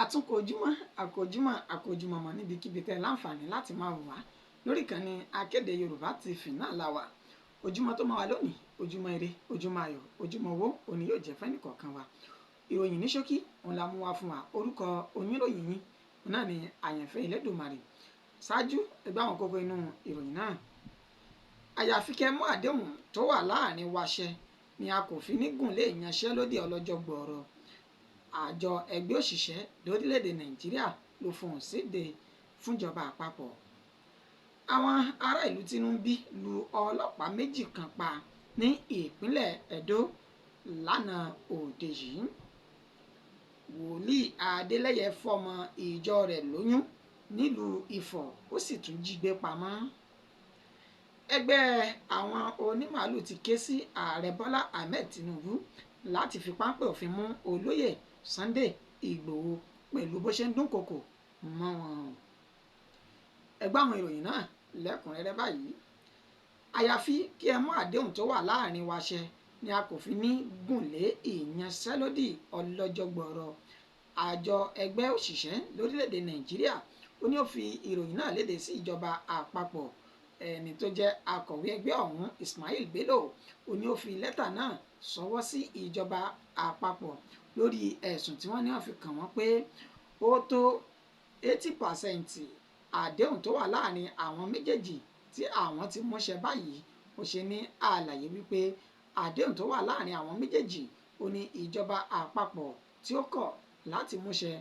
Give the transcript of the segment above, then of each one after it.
Àtúnkò ojúmọ́, àkójúmọ́, àkójúmọ́mọ́ níbikíbi tẹ́ láǹfààní láti máa wò wá lórí ìkànnì Akéde Yorùbá TV náà la wà. Ojúmọ́ tó máa wà lónìí, ojúmọ́ ire, ojúmọ́ ayọ̀, ojúmọ́ owó òní yóò jẹ́ fẹ́nìkọ̀ọ̀kan wa. Ìròyìn ní ṣókí òun la mú wá fún wa. Orúkọ oníròyìn yín náà ni Àyànfẹ́ Elédùmarè. Ṣáájú ẹgbẹ́ àwọn kókó inú ìròyìn náà. Àyàfi kẹ́ mú àdéhùn tó wà láàrin wa ṣẹ ni a kò fi ní gùn lé ìyanṣẹ́lódì ọlọ́jọ́ gbọọrọ. Àjọ ẹgbẹ́ òṣìṣẹ́ lórílẹ̀‐èdè Nàìjíríà ló fohùn síde fúnjọba àpapọ̀. Àwọn ará ìlú Tinubu lu ọlọ́pàá 2 kan pa ní ìpínlẹ̀ Ẹdó lánàá òde yìí. Wòlíì Adélẹ́yẹ fọmọ ìjọ rẹ̀ lóyún nílùú Ifọ̀, ó sì tún jí gbé pamọ́. Ẹgbẹ́ àwọn onímàálù ti ké sí Ààrẹ Bọ́lá Ahmed Tinubu láti fi páńpẹ́ òfin mú olóyè Sunday Ìgbòho pẹ̀lú bó ṣe ń dúnkokò mọ́ wọn. Ẹgbẹ́ àwọn ìròyìn náà lẹ́kùnrẹ́rẹ́ báyìí. Àyàfi kí ẹ mú àdéhùn tó wà láàrin wa ṣẹ ni a kò fi ní gùn lé ìyanṣẹ́lódì ọlọ́jọ́ gbọọrọ. Àjọ ẹgbẹ́ òṣìṣẹ́ lórílẹ̀‐èdè Nàìjíríà ó ní ó fi ìròyìn náà léde sí ìjọba àpapọ̀. Ẹni tó jẹ́ akọ̀wé ẹgbẹ́ ọ̀hún Ismail Bello ó ní ó fi lẹ́tà náà ṣọwọ́ sí ìjọba àpapọ̀ lórí ẹ̀sùn tí wọ́n ní wọ́n fi kàn wọ́n pé ó tó 80% àdéhùn tó wà láàrin àwọn méjèèjì tí àwọn ti múṣẹ báyìí. Ó ṣe ní àlàyé wípé àdéhùn tó wà láàrin àwọn méjèèjì ó ní ìjọba àpapọ̀ tí ó kọ̀ láti múṣẹ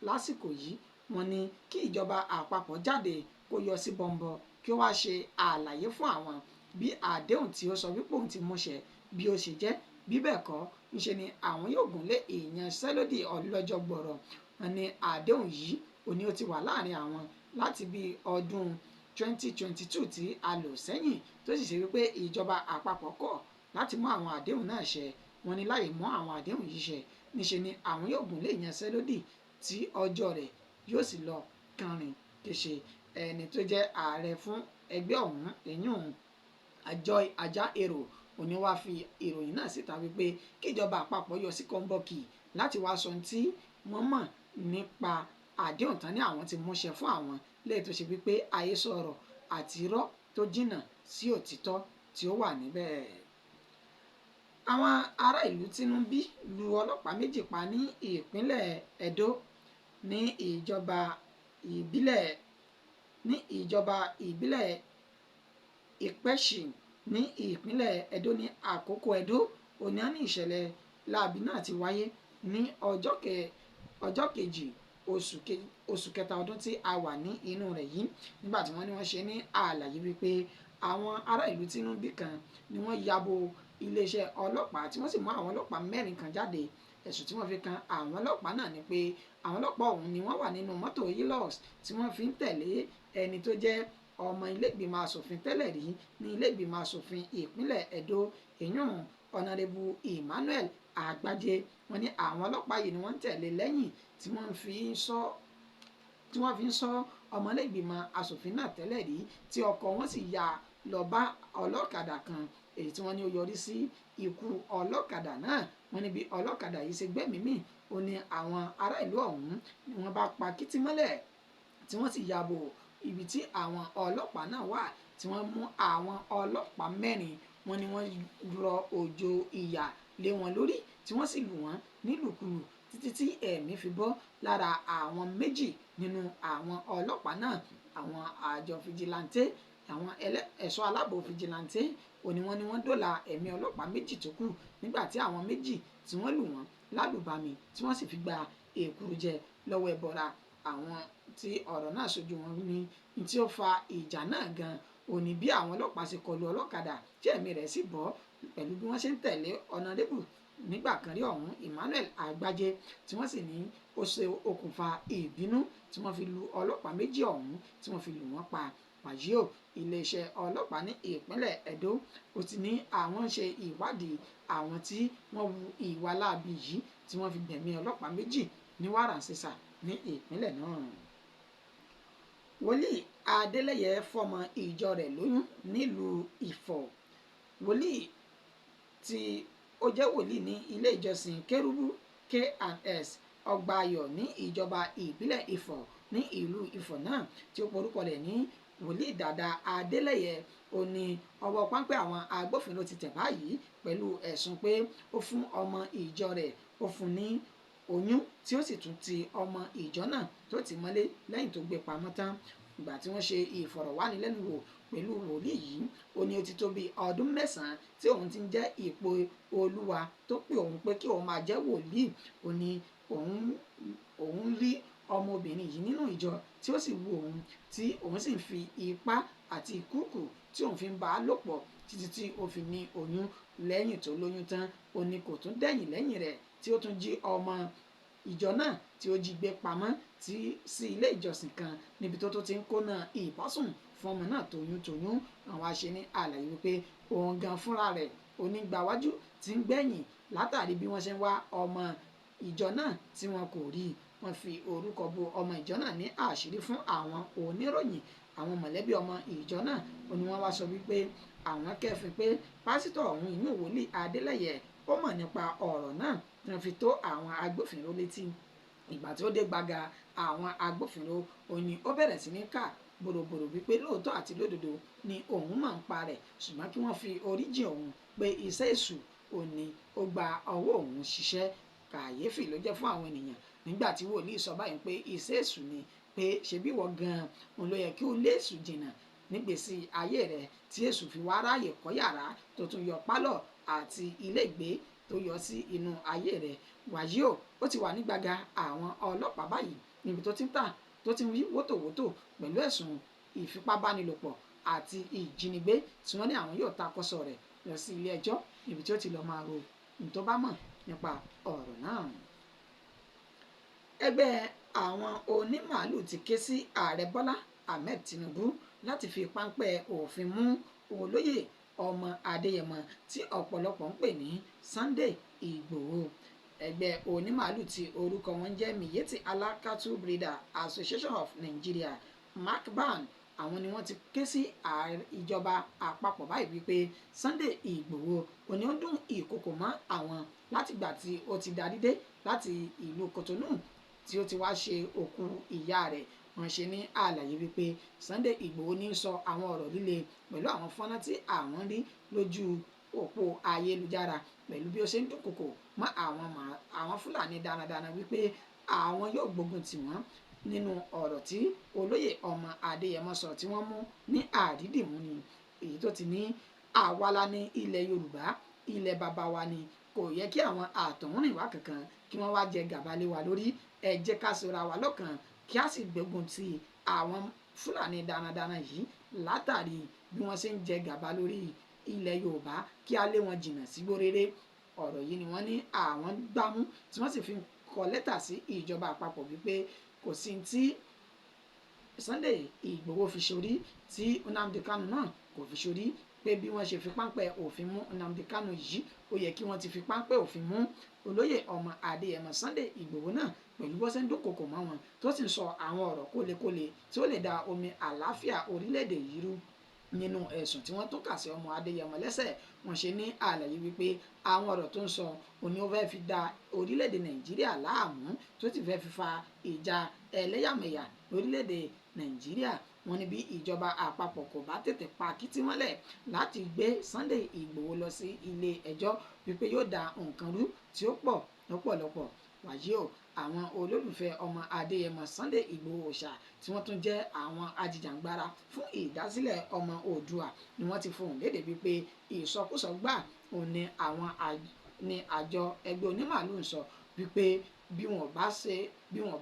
lásìkò yìí. Wọ́n ní kí ìjọba àpapọ̀ jáde kó yọ sí bọ̀m̀bọ̀ kí ó wá ṣe àlàyé fún àwọn bí àdéhùn tí ó sọ wípé òun ti múṣẹ bí ó ṣe jẹ́, bí bẹ́ẹ̀ kọ́ ńṣe ni àwọn yóò gùn lé ìyanṣẹ́lódì ọlọ́jọ́ gbọọrọ. Wọ́n ní àdéhùn yìí ó ní ó ti wà láàrin àwọn láti bí ọdún 2022 tí a lò sẹ́yìn, tó sì ṣe wípé ìjọba àpapọ̀ kọ̀ láti mú àwọn àdéhùn náà ṣẹ. Wọ́n ní láì mú àwọn àdéhùn yìí ṣẹ níṣe ni àwọn yóò gùn lé ìyanṣẹ́lódì tí ọjọ́ rẹ̀ yóò sì lọ kánrin kéṣe. Ẹni tó jẹ́ ààrẹ fún ẹgbẹ́ ọ̀hún èyún àjọ ajá èrò òní wá fi ìròyìn náà síta wípé kíjọba àpapọ̀ yọ sí kọ́ńbọ́ọ̀kì láti wá sọ tí wọ́n mọ̀ nípa àdéhùn tán ní àwọn ti múṣẹ fún àwọn lẹ́yìn tó ṣe wípé àhesọ ọ̀rọ̀ àti irọ́ tó jìnnà sí òtítọ́ tí ó wà níbẹ̀. Àwọn ará ìlú Tinubu lu ọlọ́pàá 2 pa ní ìpínlẹ̀ Ẹdó ní ìjọba ìbílẹ̀ Ìpẹ́ṣì ní ìpínlẹ̀ Ẹdó ní àkókò Ẹdó òní ní ìṣẹ̀lẹ̀ láabi náà ti wáyé ní ọjọ́ kejì oṣù kẹta ọdún tí a wà ní inú rẹ̀ yìí, nígbà tí wọ́n ní wọ́n ṣe ní àlàyé wípé àwọn ará ìlú Tinubu kan ni wọ́n yabo iléeṣẹ́ ọlọ́pàá tí wọ́n sì mú àwọn ọlọ́pàá 4 kan jáde. Ẹ̀sùn tí wọ́n fi kan àwọn ọlọ́pàá náà ni pé àwọn ọlọ́pàá ọ̀hún ni wọ́n wà nínú mọ́tò Hilux tí wọ́n fi ń tẹ̀lé ẹni tó jẹ́ ọmọ ilégbìmọ̀ asòfin tẹ́lẹ̀ rí ní ilégbìmọ̀ asòfin ìpínlẹ̀ Ẹdó, èyún Ọ̀nàrẹ́bù Emmanuel Àgbájé. Wọ́n ní àwọn ọlọ́pàá yìí ni wọ́n ń tẹ̀lé lẹ́yìn tí wọ́n fi ń sọ ọmọ ilégbìmọ̀ asòfin náà tẹ́lẹ̀ rí, tí ọkọ̀ wọn sì ya lọ bá ọlọ́kadà kan, èyí tí wọ́n ní ó yọrí sí ikú ọlọ́kadà náà. Wọ́n ní bí ọlọ́kadà yìí ṣe gbẹ́mìí mì ó ní àwọn ará ìlú ọ̀hún ni wọ́n bá pa kítí mọ́lẹ̀ tí wọ́n sì ya bò ibi tí àwọn ọlọ́pàá náà wà, tí wọ́n mú àwọn ọlọ́pàá 4. Wọ́n ní wọ́n rọ òjò ìyà lé wọn lórí tí wọ́n sì lù wọ́n nílùkulù títí tí ẹ̀mí fi bọ́ lára àwọn 2 nínú àwọn ọlọ́pàá náà. Àwọn àjọ fìjìláńtẹ́, àwọn ẹ̀ṣọ́ aláàbò fìjìláńtẹ́ òní wọ́n ní wọ́n dóòlà ẹ̀mí ọlọ́pàá 2 tó kù nígbà tí àwọn 2 tí wọ́n lù wọ́n lálùbami tí wọ́n sì fi gba èkuru jẹ lọ́wọ́ ẹbọra. Àwọn tí ọ̀rọ̀ náà ṣojú wọn ní tí ó fa ìjà náà gan òní bí àwọn ọlọ́pàá ṣe kọlu ọlọ́kadà tí ẹ̀mí rẹ̀ sì bọ́ pẹ̀lú bí wọ́n ṣe ń tẹ̀lé ọ̀nàrẹ́bù nígbà kan rí ọ̀hún Emmanuel Àgbájé, tí wọ́n sì ní ó ṣe okùnfà ìbínú tí wọ́n fi lu ọlọ́pàá 2 ọ̀hún tí wọ́n fi lù wọ́n pa. Wàyíò iléeṣẹ́ ọlọ́pàá ní ìpínlẹ̀ Ẹdó ó ti ní àwọn ń ṣe ìwádìí àwọn tí wọ́n hu ìwà láabi yìí tí wọ́n fi gbẹ̀mí ọlọ́pàá 2 ní wàràǹṣeṣà ní ìpínlẹ̀ náà. Wòlíì Adélẹ́yẹ fọmọ ìjọ rẹ̀ lóyún nílùú Ifọ̀. Wòlíì tí ó jẹ́ wòlíì ní ilé ìjọsìn Kérúbù K&S Ọgbà Ayọ̀ ní ìjọba ìbílẹ̀ Ifọ̀ ní ìlú Ifọ̀ náà, tí ó porúkọ rẹ̀ ní Wòlíì Dàda Adélẹ́yẹ, ó ní ọwọ́ páńpẹ́ àwọn agbófinró ti tẹ̀ báyìí pẹ̀lú ẹ̀sùn pé ó fún ọmọ ìjọ rẹ̀, ó fún ní oyún, tí ó sì tún ti ọmọ ìjọ náà tó ti mọ́lé lẹ́yìn tó gbé pamọ́ tán. Ìgbà tí wọ́n ṣe ìfọ̀rọ̀wánilẹ́nuwò pẹ̀lú wòlíì yìí, ó ní ó ti tó bí ọdún 9 tí òun ti ń jẹ́ ìpè Olúwa tó pè òun pé kí òun máa jẹ́ wòlíì. Ó ní òun rí ọmọbìnrin yìí nínú ìjọ tí ó sì wu òun, tí òun sì ń fi ipá àti ìkúùkù tí òun fi ń bá a lò pọ̀ títí tí ó fi ní oyún. Lẹ́yìn tó lóyún tán, ó ní kò tún dẹ̀yìn lẹ́yìn rẹ̀ tí ó tún jí ọmọ ìjọ náà tí ó jí gbé pamọ́ tí sí ilé ìjọsìn kan níbi tó ti ń kóná ìbásùn fún ọmọ náà toyúntoyún. Àwọn aṣe ní àlàyé wípé òun gan fúnra rẹ̀ onígbàwájú tí ń gbẹ̀yìn látàrí bí wọ́n ṣe ń wá ọmọ ìjọ náà tí wọn kò rí. Wọ́n fi orúkọ bo ọmọ ìjọ náà ní àṣírí fún àwọn oníròyìn. Àwọn mọ̀lẹ́bí ọmọ ìjọ náà ó ní wọ́n wá sọ wípé àwọn kẹ́fìn pé pásítọ̀ ọ̀hún inú Wòlíì Adélẹ́yẹ ó mọ̀ nípa ọ̀rọ̀ náà tí wọ́n fi tó àwọn agbófinró létí. Ìgbà tí ó dé gbàgà àwọn agbófinró, ó ní ó bẹ̀rẹ̀ sí ní kà bòròbòrò wípé lóòótọ́ àti lódodo ni òun máa ń pa rẹ̀, ṣùgbọ́n kí wọ́n fi oríjì òun pé iṣẹ́ èṣù ò ní ó gba ọwọ́ òun ṣiṣẹ́. Kàyéfì ló jẹ́ fún àwọn ènìyàn nígbà tí wòlíì sọ báyìí pé iṣẹ́ èṣù ni, pé ṣebí wọ́n gan-an òun ló yẹ kí ó lé èṣù jìnnà nígbèsí ayé rẹ̀ tí èṣù fi wá ráàyè kọ́ yàrá tó tún yọ pálọ̀ àti ilé ìgbé tó yọ sí inú ayé rẹ̀. Wàyí o, ó ti wà ní gbàgà àwọn ọlọ́pàá báyìí níbi tó ti ń tà tó ti ń wí wótòwótò pẹ̀lú ẹ̀sùn ìfipábánilòpọ̀ àti ìjínigbé tí wọ́n ní àwọn yóò takọ́sọ rẹ̀ lọ sí ilé ẹjọ́ níbi tí ó ti lọ́ọ́ máa ro ohun tó bá mọ̀ nípa ọ̀rọ̀ náà. Ẹgbẹ́ àwọn onímàálù ti ké sí Ààrẹ Bọ́lá Ahmed Tinubu láti fi páńpẹ́ òfin mú olóyè ọmọ Adéyẹmọ tí ọ̀pọ̀lọpọ̀ ń pè ní Sunday Ìgbòho. Ẹgbẹ́ onímàálù tí orúkọ wọn jẹ́ Miyetti Allah Cattle Breeder Association of Nigeria, MACBAN, àwọn ni wọ́n ti ké sí ìjọba àpapọ̀ báyìí wípé Sunday Ìgbòho òní ó dún ìkòkò mọ́ àwọn látìgbà tí ó ti darí dé láti ìlú Cotonou tí ó ti wá ṣe òkú ìyá rẹ̀. Wọ́n ṣe ní àlàyé wípé Sunday Ìgbòho ní sọ àwọn ọ̀rọ̀ líle pẹ̀lú àwọn fọ́nrán tí àwọn rí lójú òpó ayélujára pẹ̀lú bí ó ṣe ń dúnkòkò mọ́ àwọn Fúlàní darandaran wípé àwọn yóò gbógun tì wọ́n nínú ọ̀rọ̀ tí olóyè ọmọ Adéyẹmọ sọ tí wọ́n mú ní àrídìmú ni èyí tó ti ní àwa la ní ilẹ̀ Yorùbá, ilẹ̀ bàbá wa ni, kò yẹ kí àwọn àtọ̀húnrìnwá kankan kí wọ́n wá jẹ gàba lé wa lórí. Ẹ jẹ́ ká sọra wa lọ́kàn kí a sì gbógun ti àwọn Fúlàní darandaran yìí látàrí bí wọ́n ṣe ń jẹ gàba lórí ilẹ̀ Yorùbá, kí a lé wọn jìnnà sígbó rere. Ọ̀rọ̀ yìí ni wọ́n ní àwọn gbámú tí wọ́n sì fi kọ lẹ́tà sí ìjọba àpapọ̀ wípé kò sí tí Sunday Ìgbòho fi ṣorí tí Nnamdi Kanu náà kò fi ṣorí, pé bí wọ́n ṣe fi páńpẹ́ òfin mú Nnamdi Kanu yìí, ó yẹ kí wọ́n ti fi páńpẹ́ òfin mú olóyè ọmọ Adéyẹmọ Sunday Ìgbòho náà pẹ̀lú bó ṣe ń dúnkokò mọ́ wọn tó sì ń sọ àwọn ọ̀rọ̀ kólekóle tí ó lè da omi àlàáfíà orílẹ̀-èdè yìí rú. Nínú ẹ̀sùn tí wọ́n tún kà sí ọmọ Adéyẹmọ lẹ́sẹ̀, wọ́n ṣe ní àlàyé wípé àwọn ọ̀rọ̀ tó ń sọ òní ó fẹ́ fi da orílẹ̀-èdè Nàìjíríà láàmú tó sì fẹ́ fi fa ìjà ẹlẹ́yàmẹ̀yà lórílẹ̀-èdè Nàìjíríà. Wọ́n ní bí ìjọba àpapọ̀ kò bá tètè pa kítí mọ́lẹ̀ láti gbé Sunday Ìgbòho lọ sí ilé ẹjọ́ wípé yóò da nǹkan rú tí ó pọ̀ lọ́pọ̀lọpọ̀. Wàyí o, àwọn olólùfẹ́ ọmọ Adéyẹmọ Sunday Ìgbòho Òòṣà tí wọ́n tún jẹ́ àwọn ajìjàǹgbara fún ìdásílẹ̀ ọmọ Oòduà ni wọ́n ti fohùn lédè wípé ìsọkúsọ gbà òun ni àwọn ní àjọ ẹgbẹ́ onímàálù ń sọ wípé bí wọn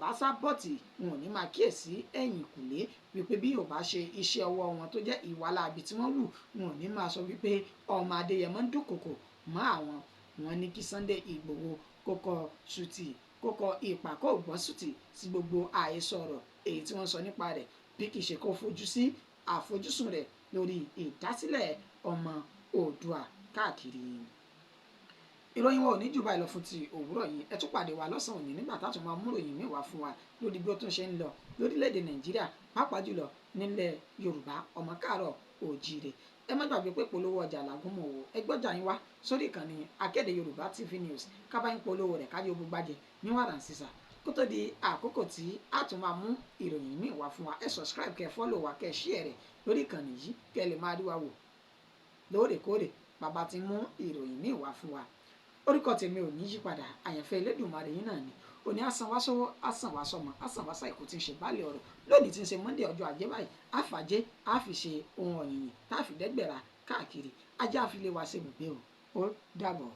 bá sá bọ́ọ̀tì wọn ò ní máa kíyèsí ẹ̀yìn kùlé, wípé bí yóò bá ṣe iṣẹ́ ọwọ́ wọn tó jẹ́ ìwà láabi tí wọ́n wù, wọn ò ní máa sọ wípé ọmọ Adéyẹmọ ń dúnkòkò mọ́ àwọn. Wọn ní kí Sunday Ìgbòho kókọ sùtì kókọ ìpàkọ́ ògbọ́n sùtì sí gbogbo àhesọ ọ̀rọ̀ èyí tí wọ́n sọ nípa rẹ̀, bí kì í ṣe kó fojú sí àfojúsùn rẹ̀ lórí ìdásílẹ̀ ọmọ Oòduà káàkiri. Ìròyìn wa ò ní jù báyìí lọ fún ti òwúrọ̀ yìí. Ẹ tún pàdé wa lọ́sàn-án òní nígbà tá a tún máa mú ìròyìn míì wá fún wa lórí bí ó tún ṣe ń lọ lórílẹ̀‐èdè Nàìjíríà, pàápàá jùlọ nílẹ̀ Yorùbá ọmọ káàárọ̀ òjíire. Ẹ má gbàgbé pé polówó ọjà làgúnmọ̀ òwò, ẹ gbọ́jà yín wá sórí ìkànnì Akéde Yorùbá TV News, kábàáyín polówó rẹ̀ kájí ogun gbájẹ ní wàrà ń sísà. Kó tó di àkókò tí a tún máa mú ìròyìn míì wá fún wa, ẹ subscribe, kẹ́ follow wa, kẹ́ share rẹ̀ lórí ìkànnì yìí, kẹ́ lè máa rí wa wò lóòrèkóòrè bàbá ti mú ìròyìn míì wá fún wa. Orúkọ tèmi ò ní yí padà, àyànfẹ́ Elédùmarè yín náà ni. Òní àsànwásọwọ́, àsànwásọmọ, àsànwásá ìkó tí ń ṣe baálé ọ̀rọ̀. Lónìí tí ń ṣe Monday, ọjọ́ ajé báyìí, àfàjẹ́ àfi ṣe ohun ọ̀yìnyìn tá a fi dẹ́gbẹ̀rà káàkiri, ajá àfi lè wá ṣe ibùgbé o. Ó dàbọ̀.